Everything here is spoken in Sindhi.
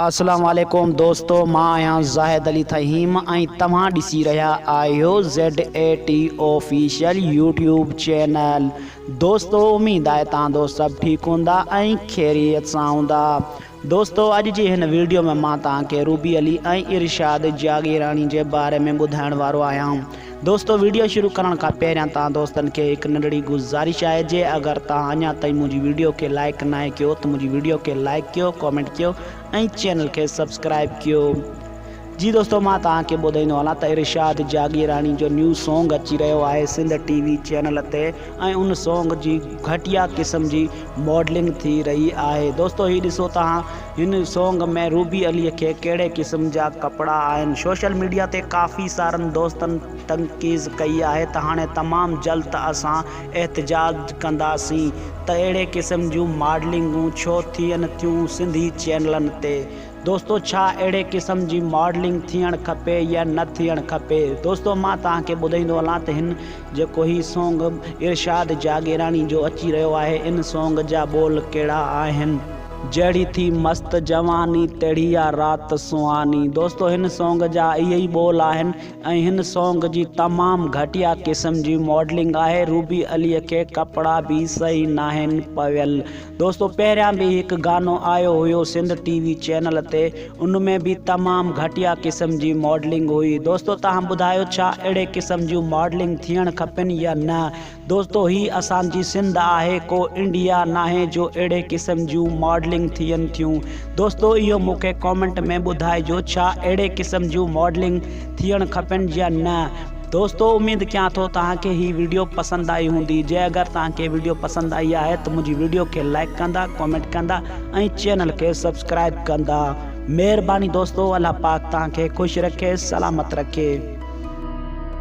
اسلام عليڪم دوستو مان آهيان زاهد علي ٿهيم ۽ توهان ڏسي رهيا آهيو Z A T official YouTube channel دوستو اميد آهي توهان دوست سڀ ٺيڪ هوندا ۽ خيريت سان هوندا دوستو اڄ جي هن ويڊيو ۾ مان توهان کي روبي علي ۽ ارشاد جاگيراڻي جي باري ۾ ٻڌائڻ وارو آهيان دوستو ويڊيو شروع ڪرڻ کان پهريان توهان دوستن کي هڪ ننڍڙي گذارش آهي جي اگر توهان اڃا تائين منهنجي ويڊيو کي لائيڪ ناهي ڪيو ته منهنجي ويڊيو کي لائيڪ ڪيو ڪامينٽ ڪيو ۽ چينل کي سبسڪرائيب ڪيو جي دوستو مان توهان کي ٻڌائيندو هلان ته ارشاد جاگيراڻي جو نيو سونگ اچي رهيو آهي سنڌ ٽي وي چينل تي ۽ ان سونگ جي گهٽيا قسم جي ماڊلنگ ٿي رهي آهي دوستو هي ڏسو توهان هن سونگ ۾ روبي علي کي ڪهڙي قسم جا ڪپڙا آهن سوشل ميڊيا تي ڪافي سارن دوستن تنقيد ڪئي آهي ته هاڻي تمام جلد ته اسان احتجاج ڪنداسين ته اهڙي قسم جون ماڊلنگون ڇو ٿين ٿيون سنڌي چينلن تي دوستو ڇا اهڙي قسم جي ماڊلنگ ٿيڻ کپي يا نه ٿيڻ کپي دوستو مان توهان کي ٻڌائيندو هلان ته هن جيڪو هي سونگ ارشاد جاگيراڻي جو اچي رهيو آهي ان سونگ جا ٻول ڪهڙا آهن. جهڙي ٿي مست جواني تهڙي آ رات سهاني دوستو هن سونگ جا اهي ئي ٻول آهن ۽ هن سونگ جي تمام گهٽيا قسم جي ماڊلنگ آهي روبي علي کي ڪپڙا به صحيح ناهن پويل دوستو پهريان به هڪ گانو آيو هيو سنڌ ٽي وي چينل تي ان ۾ به تمام گهٽيا قسم جي ماڊلنگ هئي دوستو توهان ٻڌايو ڇا اهڙي قسم جون ماڊلنگ ٿيڻ کپن يا نه دوستو هي اسان جي سنڌ آهي ڪو انڊيا ناهي جو اهڙي قسم جون ماڊلنگ ٿين ٿيون دوستو اهو مون کي ڪامينٽ ۾ ٻڌائجو ڇا اهڙي قسم جون ماڊلنگ ٿيڻ کپن يا نه دوستو اميد ڪيان ٿو توهان کي هي ويڊيو پسند آئي هوندي جي اگر توهان کي ويڊيو پسند آئي آهي ته منهنجي ويڊيو کي لائيڪ ڪندا ڪامينٽ ڪندا ۽ چينل کي سبسڪرائيب ڪندا مهرباني دوستو الله پاڪ توهان کي خوش رکي سلامت رکي.